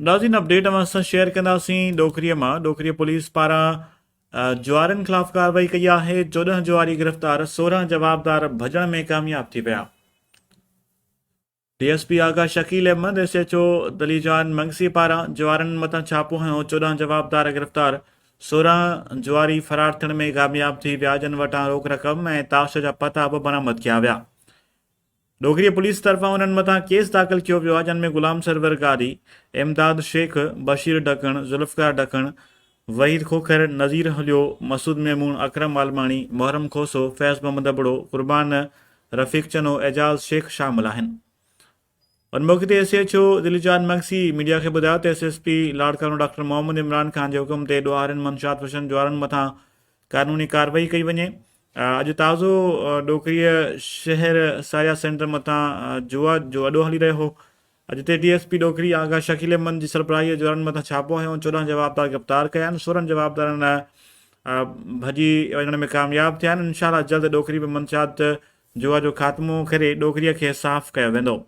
ناظرين اپڊيٽ اوهان سان شيئر ڪنداسين ڏوڪري مان ڏوڪري پوليس پاران جوارين خلاف ڪارروائي ڪئي آهي 14 جواري گرفتار 16 جوابدار ڀڄڻ ۾ ڪامياب ٿي ويا D S P Agha Shakeel Ahmed S H O Dalijan Mangsi پاران جوارن مٿان ڇاپو هنيو 14 جوابدار گرفتار 16 جواري فرار ٿيڻ ۾ ڪامياب ٿي ويا جن وٽان روڪ رقم ۽ تاش جا پتا به برآمد ڪيا ويا ڏوڪري پوليس طرفان انهن مٿان ڪيس داخل ڪيو ويو آهي جن ۾ غلام سرور گاڏهي، امداد شيخ، بشير ڍڪڻ، ذوالفقار ڍڪڻ، وحيد کوکر، نذير هليو، مسعود ميمڻ، اڪرم عالماڻي، محرم کوسو، فيض محمد ابڙو، قربان، رفيق چنو، اعجاز شيخ شامل آهن. ان موقعي تي S H O Dilijan Magsi media کي ٻڌايو ته S S P Larkana doctor Muhammad Imran Khan جي حڪم تي ڏوهارين منشيات فروشن جوارن مٿان قانوني ڪارروائي ڪئي وڃي. اڄ تازو ڏوڪريء شهر ساريا سينٽر مٿان جوا جو اڏو هلي رهيو هو، جتي D S P Dokri Agha Shakeel Ahmed جي سربراهيء جوارن مٿان ڇاپو هنيو ۽ 14 جوابدار گرفتار ڪيا آهن، 16 جوابدارن ڀڄي وڃڻ ۾ ڪامياب ٿيا آهن، انشاء الله جلد ڏوڪري ۾ منشيات جوا جو خاتمو ڪري ڏوڪريء کي صاف ڪيو ويندو.